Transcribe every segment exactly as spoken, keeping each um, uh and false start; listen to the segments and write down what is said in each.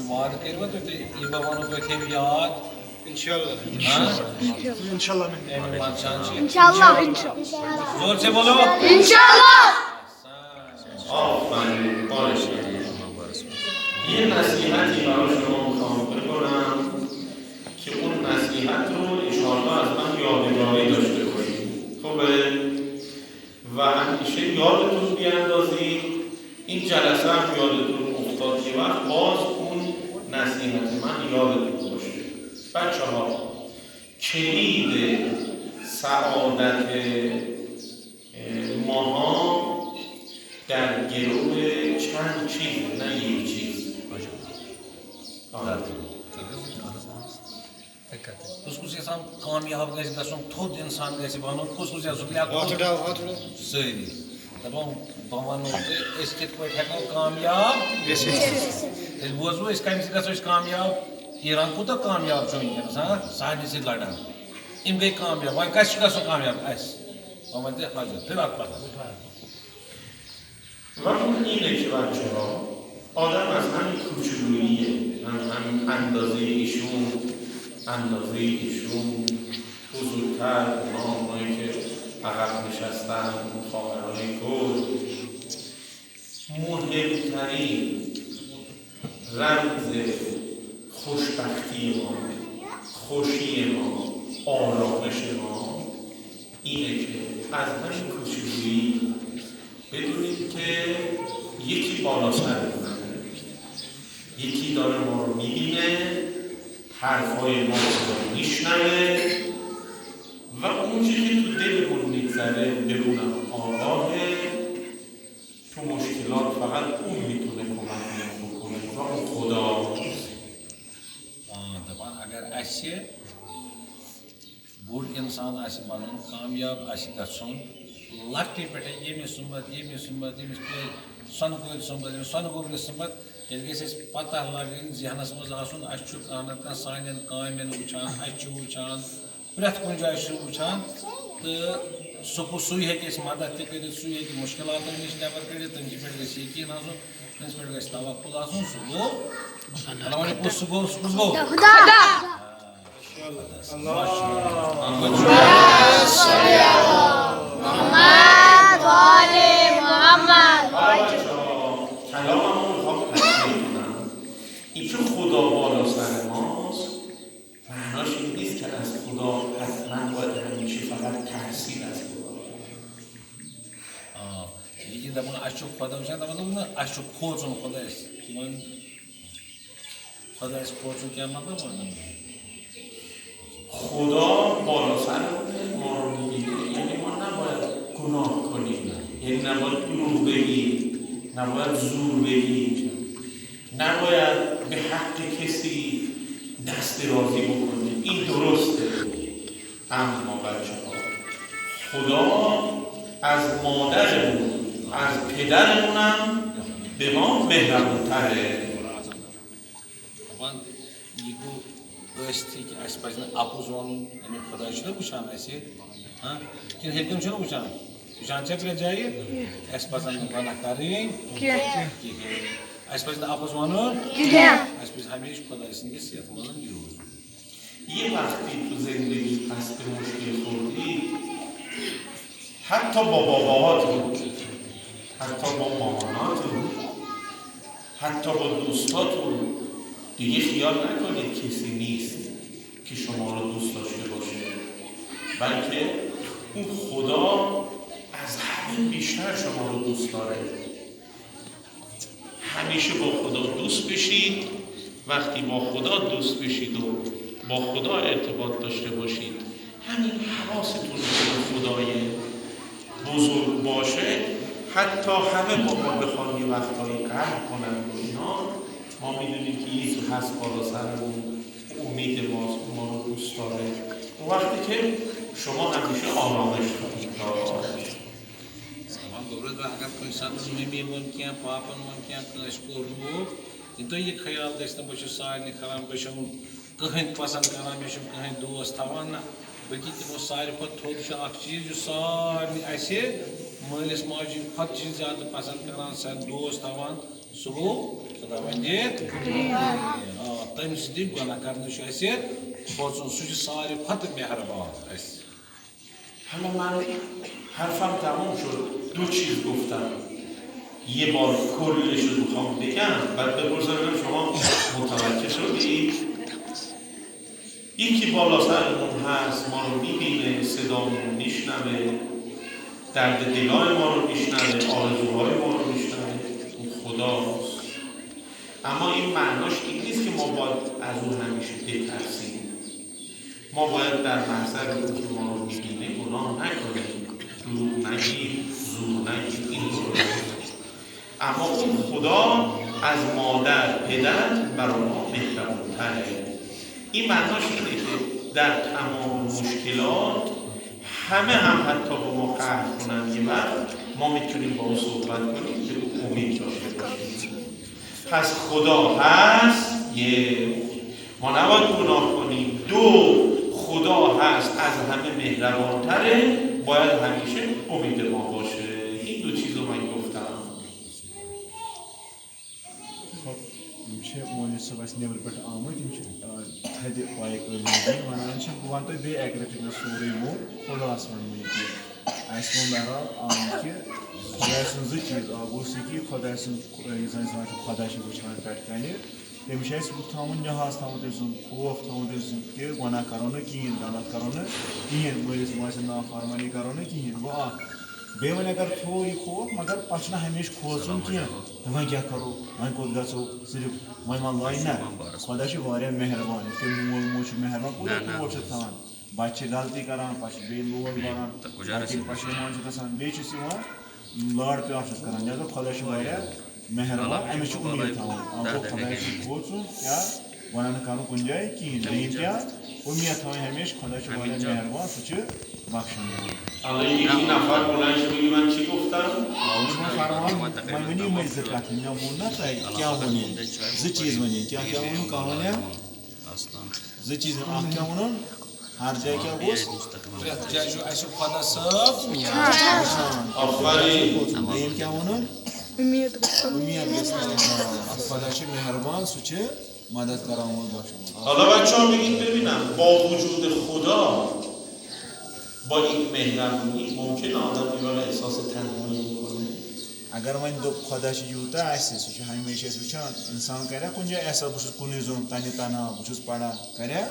وعدٕ کٔرِوا تُہۍ، تُہۍ، یہِ بہٕ وَنو تُہۍ تھٲیِو یاد؟ انشاءاللہ۔ انشاءاللہ۔ انشاءاللہ۔ اَمہِ منٛزٕ چھان چھِ۔ انشاءاللہ، انشاءاللہ۔ زور سے بولو۔ انشاءاللہ۔ آفرین، بارش کردید. یه نصیحتی برای شما میخوام بکنم که اون نصیحت رو انشاءالله از من یادگاری داشته باشید. خوبه؟ و همیشه یادتون بیاندازید. این جلسه هم یادتون افتاد یه وقت، باز اون نصیحت من یادتون باشه. بچه ها، کلید سعادت ماها در گرو چند چیز، نه یک چیز. آره. کُس کُس یَژھان کامیاب گژھِ گژھُن، تھوٚد اِنسان گژھِ بَنُن، کُس کُس یَژھُن؟ یا ہتھ رٹاو، ہتھ رٹاو۔ سٲری۔ دَپان، بہٕ وَنو تۄہہِ، أسۍ کِتھ پٲٹھۍ ہٮ۪کو کامیاب گٔژھِتھ؟ تیٚلہِ بوزو أسۍ کَمہِ سۭتۍ گژھو أسۍ کامیاب۔ ایران کوٗتاہ کامیاب چھُ وٕنکیٚنَس، ہاں؟ سارنٕے سۭتۍ لَڑان۔ یِم گٔے کامیاب۔ وۄنۍ کَس چھُ گژھُن کامیاب؟ اَسہِ۔ وۄنۍ وَنہِ تۄہہِ حضرت، تُہۍ اَتھ پَتہٕ۔ و اون اینه که بچه ها، آدم از همین کوچولوییه، هم، هم اندازه ایشون، اندازه ایشون بزرگتر، اونا، اونایی که عقب نشستن، اون خواهرای گل، مهمترین رمز خوشبختی ما، خوشی ما، آرامش ما اینه که از همین کوچولویی بدونید که یکی بالا سرمونه، یکی داره ما رو میبینه، حرفای ما رو میشنوه و اون چیزی که تو دلمون میگذره به اونم آگاهه. تو مشکلات فقط اون میتونه کمک بکنه و اون خدا. آ، دَپان اگر اَسہِ بوٚڑ اِنسان آسہِ بَنُن، کامیاب آسہِ گژھُن، لۄکٹہِ پٮ۪ٹھَے ییٚمِس سُمبَتھ، ییٚمِس سُمبَتھ، ییٚمِس کورِ سۄنہٕ کورِ سُمبَتھ، ییٚمِس سۄنہٕ گوٚبرِس سُمبَتھ، تیٚلہِ گژھِ اَسہِ پَتہ لَگٕنۍ ذہنَس منٛز آسُن، اَسہِ چھُ کانٛہہ نَتہٕ کانٛہہ سانٮ۪ن کامٮ۪ن وٕچھان، اَسہِ چھُ وٕچھان، پرٛٮ۪تھ کُنہِ جایہِ چھُ وٕچھان۔ تہٕ سُہ گوٚو، سُے ہیٚکہِ اَسہِ مَدَد تہِ کٔرِتھ، سُے ہیٚکہِ مُشکِلاتَن نِش نٮ۪بَر کٔڑِتھ، تٔمِس پٮ۪ٹھ گژھِ یقیٖن آسُن، تٔمِس پٮ۪ٹھ گژھِ توکُل آسُن، سُہ گوٚو اللہ۔ وۄنۍ کُس سُہ گوٚو، سُہ کُس گوٚو؟ خدا۔ اللہ۔ محمد وآل محمد۔ کلاممون رو می‌خوام تکمیل کنم. اینکه خدا بالا سر ماست، معناش این نیست که از خدا حتما باید همیشه فقط ترسید از خدا. آ، یہِ کہِ دَپان اَسہِ چھُ خۄدا وٕچھان، دَپان دوٚپُن نہ، اَسہِ چھُ کھوژُن خۄدایَس۔ وۄنۍ خۄدایَس کھوژُن کیٛاہ مطلب وَنان؟ خدا بالا سرمونه، ما رو می‌بینه، یعنی ما نباید گناه کنیم، یعنی نباید دروغ بگیم، نباید زور بگیم، نباید به حق کسی دست درازی بکنیم. این درسته. اما بچه ها، خدا از مادرمون، از پدرمونم به ما مهربونتره. دَپان، یہِ گوٚو ٲسۍتھٕے کہِ اَسہِ پَزِ نہٕ اَپُز وَنُن، یعنی خۄداے چھُنہ وٕچھان اَسہِ، ہاں؟ کِنہٕ ہیٚرِ کُن چھُنہٕ وٕچھان؟ وٕچھان چھا پرٛٮ۪تھ جایہِ؟ اَسہِ پَزَن نہٕ گۄناہ کَرٕنۍ کینٛہہ۔ کِہیٖنۍ۔ اَسہِ پَزِ نہٕ اَپُز وَنُن۔ کینٛہہ۔ اَسہِ پَزِ ہمیشہِ خۄداے سٕنٛدِس یَتھ منٛز یُن۔ یه وقتی تو زندگی پس به مشکل خوردی، حتی با باباهاتون، حتی با ماماناتون، حتی با دوستاتون، دیگه خیال نکنید کسی نیست که شما رو دوست داشته باشه، بلکه اون خدا از همه بیشتر شما رو دوست داره. همیشه با خدا دوست بشید. وقتی با خدا دوست بشید و با خدا ارتباط داشته باشید، همین حواستون به خدای بزرگ باشه، حتی همه با ما بخوان یه وقتایی قهر کنن و اینا، ما میدونیم که یه چیزی هست بالا سرمون، امید ماست، ما رو دوست داره. اون وقتی که شما همیشه آرامش خواهید داشت. Tamam, گوٚبرا، اگر کٲنٛسہِ ساتہٕ مٔمی ووٚن کینٛہہ، پاپَن ووٚن کینٛہہ، کٲنٛسہِ کوٚر روٗپ، یہِ تۄہہِ یہِ خیال گژھِ نہٕ، بہٕ چھُس سارنٕے کَران، بہٕ چھُس کٕہٕنۍ پَسنٛد کَران، مےٚ چھُنہٕ کٕہٕنۍ دوس تھاوان، نہ، بلکہِ تِمو ساروی کھۄتہٕ تھوٚد چھُ اکھ چیٖز، یُس سارنٕے اَسہِ مٲلِس ماجہِ کھۄتہٕ چھِ زیادٕ پسنٛد کران، سانہِ دوست تھاوان، سُہ گوٚو خداوندِ۔ آ، تٔمۍ سٕنٛدِ گۄناہ کرنہٕ چھُ اَسہِ کھوژُن، سُہ چھُ ساروی کھۄتہٕ مہربان اَسہِ۔ حالا من حرفم تموم شد، دو چیز گفتم. یه بار کلش رو میخوام بگم، بعد بپرسم ببینم شما متوجه شدید؟ یکی بالا سرمون هست، ما رو میبینه، صدامون رو میشنوه، درد دلای ما رو میشنوه، آرزوهای ما رو میشنوه. اون خداست. اما این معناش این نیست که ما باید از اون همیشه بترسیم. ما باید در محضر اون که ما رو میبینه گناه نکنیم، دروغ نگیم، زور نگیم، این درست. اما اون خدا از مادر، پدر برای ما مهربان‌تره. این معناش اینه که در تمام مشکلات همه هم حتی با ما قهر کنن، یه وقت ما میتونیم با اون صحبت کنیم که او امید داشته باشیم. پس خدا هست، یه، ما نباید گناه کنیم. دو، خدا هست، از همه مهربانتره، باید همیشه امید ما باشه. این دو چیز رو من گفتم. خب، یِم چھِ مولوی صٲب اَسہِ نیٚبرٕ پٮ۪ٹھ آمٕتۍ، یِم چھِ، آ، تھدِ پایہِ عٲلِم دِیٖن۔ وَنان چھِ، بہٕ وَنہٕ تۄہہِ بیٚیہِ اَکہِ لَٹہِ، مےٚ سورُے ووٚن، خۄداہَس وَنہٕ بہٕ یہِ کہِ اَسہِ ووٚن بہرحال آمُت کہِ خۄداے سُنٛد زٕ چیٖز، اَکھ گوٚو سُہ کہِ خۄداے سُنٛد، یُس زَن أسۍ وَنان چھِ، خۄدا چھِ وٕچھان پٮ۪ٹھ کَنہِ، تٔمِس چھُ اَسہِ ہُہ تھاوُن، لحاظ تھاوُن تٔمۍ سُنٛد، خوف تھاوُن تٔمۍ سُنٛد کہِ گۄناہ کَرو نہٕ کِہیٖنۍ، غلط کَرو نہٕ کِہیٖنۍ، مٲلِس ماجہِ ہِنٛز نافرمٲنی کَرو نہٕ کِہیٖنۍ۔ گوٚو اَکھ۔ بیٚیہِ وۄنۍ اگر تھوٚو یہِ خوف، مگر پتہٕ چھُنہٕ ہمیشہِ کھوژُن کینٛہہ۔ وۄنۍ کیٛاہ کرو؟ وۄنۍ کوٚت گژھو؟ صرف وۄنۍ ما لایہِ نہ؟ خۄدا چھُ واریاہ مہربان، یِتھ کٔنۍ مول موج چھُ مہربان، کوٗتاہ ٹوٹھ چھُ تھاوان۔ بچہِ چھِ غلطی کران، پتہٕ چھِ بیٚیہِ لول بران، پتہٕ ییٚلہِ پشیمان چھِ گژھان، بیٚیہِ چھُس یِوان لاڈ پیار چھُس کران۔ لہذا خۄدا چھُ واریاہ مہربان، أمِس چھِ اُمید تھاوُن۔ اَکھ گوٚو خۄداے سۭتۍ کھوژُن، کیٛاہ؟ گۄناہ نہٕ کرُن کُنہِ جایہِ کِہیٖنۍ۔ دوٚیِم کیٛاہ؟ اُمید تھاوٕنۍ ہمیشہِ، خۄدا چھُ واریاہ مہربان، سُہ چھُ بخشن وول۔ الان یکی نفر بلند شده میگه من چی گفتم؟ شما فرمان، وۄنۍ ؤنِو یِمَے زٕ کَتھٕ، مےٚ ووٚن نہ تۄہہِ کیٛاہ ووٚن ییٚمۍ؟ زٕ چیٖز ؤنۍ ییٚمۍ، کیٛاہ کیٛاہ ووٚنُن، کانٛہہ وَنیا؟ زٕ چیٖز، اَکھ کیٛاہ ووٚنُن؟ ہر جایہِ کیٛاہ گوٚژھ؟ پرٛٮ۪تھ جایہِ چھُ اَسہِ خۄدا صٲب وٕچھان۔ آفرین۔ دوٚیِم کیٛاہ ووٚنُن؟ اُمید گژھِ نہٕ۔ آ، خۄدا چھُ مہربان، سُہ چھُ مدد کران وول بخشن وول۔ حالا بچه‌ها میگید ببینم با وجود خدا، با این مهربونی ممکنه آدم یه وقت احساس تنهایی بکنه؟ اگر وۄنۍ دوٚپ خۄدا چھُ یوٗتاہ آسہِ، سُہ چھُ ہمیشہِ اَسہِ وٕچھان، اِنسان کریا کُنہِ جایہِ احساس بہٕ چھُس کُنُے زوٚن تَنہِ تنہا، بہٕ چھُس پڑا، کریا؟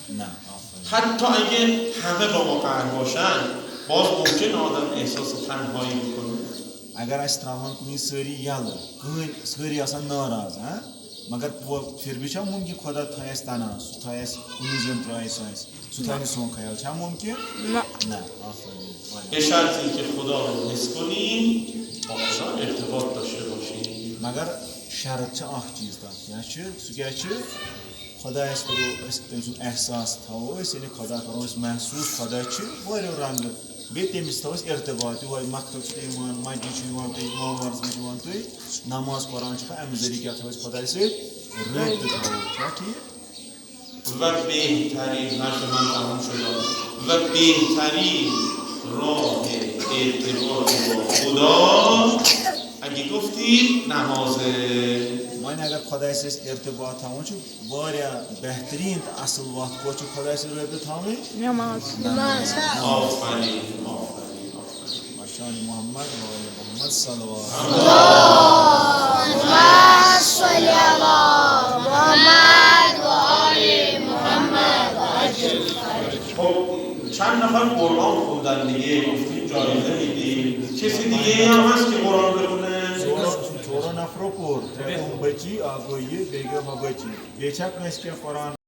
نہ، آفرین۔ حتی اگه همه با ما قهر باشن، باز ممکنه آدم احساس تنهایی بکنه. اگر اَسہِ ترٛاوہَن کُنہِ سٲری یَلہٕ، کٕہٕنۍ، سٲری آسَن ناراض، ہاں؟ مگر پو-، پھر بھی چھا ممکن خدا تھایہِ اَسہِ تنہا، سُہ تھایہِ اَسہِ کُنُے زوٚن ترٛایہِ سُہ اَسہِ، سُہ تھایہِ نہٕ سون خیال، چھا ممکن؟ نہ۔ نہ، آفرین۔ واریاہ۔ به شرطی که خدا رو حس کنیم، با خدا ارتباط داشته باشیم. مگر شرط چھِ اَکھ چیٖز تَتھ، کیٛاہ چھِ؟ سُہ کیٛاہ چھِ؟ خۄدایَس کَرو أسۍ تٔمۍ سُنٛد احساس تھاوو أسۍ، یعنی خۄدا کَرو أسۍ محسوٗس، خۄدا چھِ واریاہو رنٛگہٕ۔ بیٚیہِ تٔمِس تھاوو أسۍ ارتباط، یِہوٚے مختب چھُ تُہۍ یِوان، مسجد چھُ یِوان تُہۍ، اِمام وَرَس منٛز چھُ یِوان تُہۍ، نماز قرآن چھُ پَران، اَمہِ ذٔریعہٕ کیٛاہ تھاوو أسۍ خۄدایَس سۭتۍ؟ رٲبطہٕ تھاوو، چھا ٹھیٖک؟ و بهترین، حرف من تموم شد. و بهترین راه ارتباط با خدا، اگه گفتید، نمازه. وۄنۍ اگر خۄدایَس سۭتۍ ارتباط تھاوُن چھُ، واریاہ بہتریٖن تہٕ اَصٕل وَتھ کۄس چھِ خۄدایَس سۭتۍ رٲبطہٕ تھاوٕنۍ؟ نٮ۪ماز۔ نٮ۪ماز۔ آفرین، آفرین، آفرین۔ وَشان محمد وآل محمد صلوات۔ خب، چند نفر قرآن خوندن دیگه، گفتیم جایزه می‌دیم. کسی دیگه ای هم هست که قرآن بخونه؟ ژورو، ژورو نفرو پوٚر، ترٛےٚ گوٚو بچی، اکھ گوٚو یہِ، بیٚیہِ گٔے ہۄ بچی۔ بیٚیہِ چھا کٲنٛسہِ کینٛہہ قرآن؟